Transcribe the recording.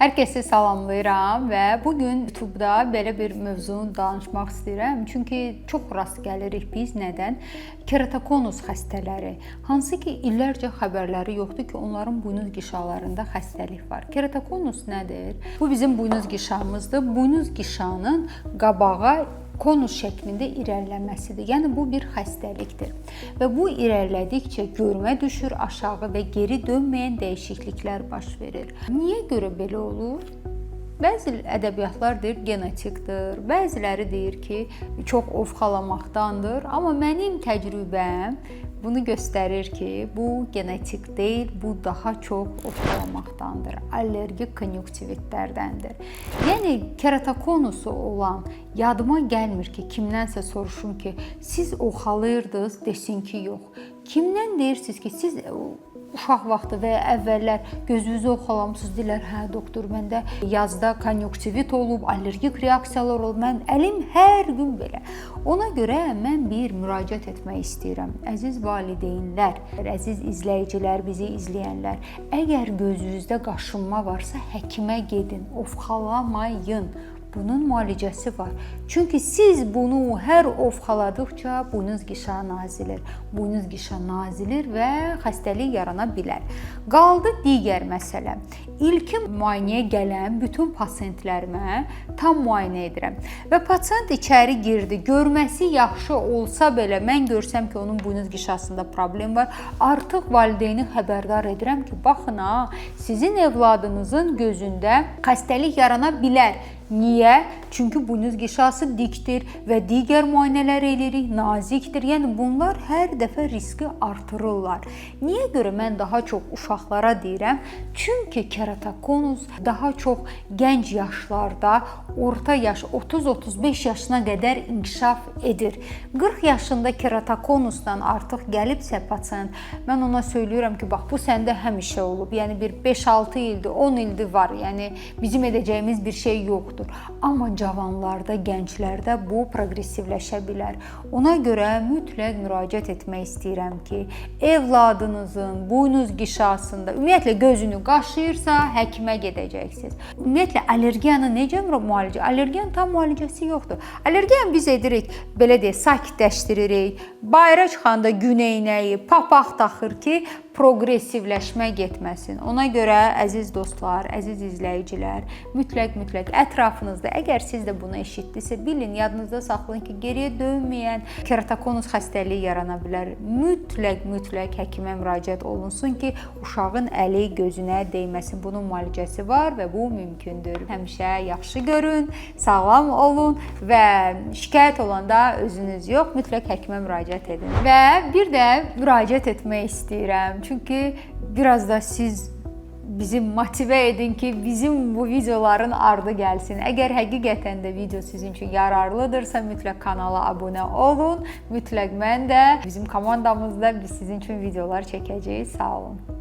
Hər kəsi salamlayıram və bu gün YouTube-da belə bir mövzunu danışmaq istəyirəm. Çünki çox rast gəlirik biz nədən? Keratokonus xəstələri, hansı ki illərcə xəbərləri yoxdur ki, onların buynuz qişalarında xəstəlik var. Keratokonus nədir? Bu bizim buynuz qişamızdır. Buynuz qişanın qabağa konus şəklində irəliləməsidir. Yəni bu bir xəstəlikdir. Və bu irəlilədikcə görmə düşür aşağı və geri dönməyən dəyişikliklər baş verir. Niyə görə belə olur? Bəzi ədəbiyyatlar deyir genetikdir, bəziləri deyir ki, çox ovxalamaqdandır, amma mənim təcrübəm bunu göstərir ki, bu genetik deyil, bu daha çox ovxalamaqdandır, allergik konjunktivitlərdəndir. Yəni keratokonusu olan, yadıma gəlmir ki, kimdənsə soruşum ki, siz ovxalayırdınız, desin ki, yox. Kimdən deyirsiniz ki, siz uşaq vaxtı və ya əvvəllər gözünüzü oxalamısınız, deyirlər, hə doktor, məndə yazda konjunktivit olub, allergik reaksiyalar olub, mən əlim hər gün belə. Ona görə mən bir müraciət etmək istəyirəm. Əziz valideynlər, əziz izləyicilər, bizi izləyənlər, əgər gözünüzdə qaşınma varsa, həkimə gedin, ovxalamayın. Bunun müalicəsi var. Çünki siz bunu hər ovxaladıqca buynuz qişa nazilir. Buynuz qişa nazilir və xəstəlik yarana bilər. Qaldı digər məsələ. İlkin müayinəyə gələn bütün pasientlərimə tam müayinə edirəm. Və pasient içəri girdi, görməsi yaxşı olsa belə mən görsəm ki, onun buynuz qişasında problem var, artıq valideyni xəbərdar edirəm ki, baxın ha, sizin evladınızın gözündə xəstəlik yarana bilər. Niyə? Çünki buynuz qişası dikdir və digər müayinələr eləyirik, nazikdir. Yəni bunlar hər dəfə riski artırırlar. Niyə görə mən daha çox uşaqlara deyirəm? Çünki keratokonus daha çox gənc yaşlarda, orta yaş 30-35 yaşına qədər inkişaf edir. 40 yaşında keratokonusdan artıq gəlibsə pasient, mən ona söyləyirəm ki, bax bu səndə həmişə olub. Yəni bir 5-6 ildir, 10 ildir var. Yəni bizim edəcəyimiz bir şey yoxdur. Amma cavanlarda, gənclərdə bu proqressivləşə bilər. Ona görə mütləq müraciət etmək istəyirəm ki, evladınızın buynuz qişasında, ümumiyyətlə gözünü qaşıyırsa, həkimə gedəcəksiniz. Ümumiyyətlə allergiyanı necə müalicə? Allergiyanın tam müalicəsi yoxdur. Allergiyanı biz edirik, belə deyək, sakitləşdiririk. Bayıra çıxanda gün eynəyi, papaq taxır ki, proqressivləşmə getməsin. Ona görə əziz dostlar, əziz izləyicilər, mütləq ətrafınızda əgər siz də bunu eşitdinizsə, bilin, yadınızda saxlayın ki, geriyə dönməyən keratokonus xəstəliyi yarana bilər. Mütləq həkimə müraciət olunsun ki, uşağın əli gözünə dəyməsin. Bunun müalicəsi var və bu mümkündür. Həmişə yaxşı görün, sağlam olun və şikayət olanda özünüz yox, mütləq həkimə müraciət edin. Və bir də müraciət etmək istəyirəm. Çünki biraz da siz bizi motivə edin ki, bizim bu videoların ardı gəlsin. Əgər həqiqətən də video sizin üçün yararlıdırsa, mütləq kanala abunə olun. Mütləq mən də, bizim komandamızda biz sizin üçün videolar çəkəcəyik. Sağ olun.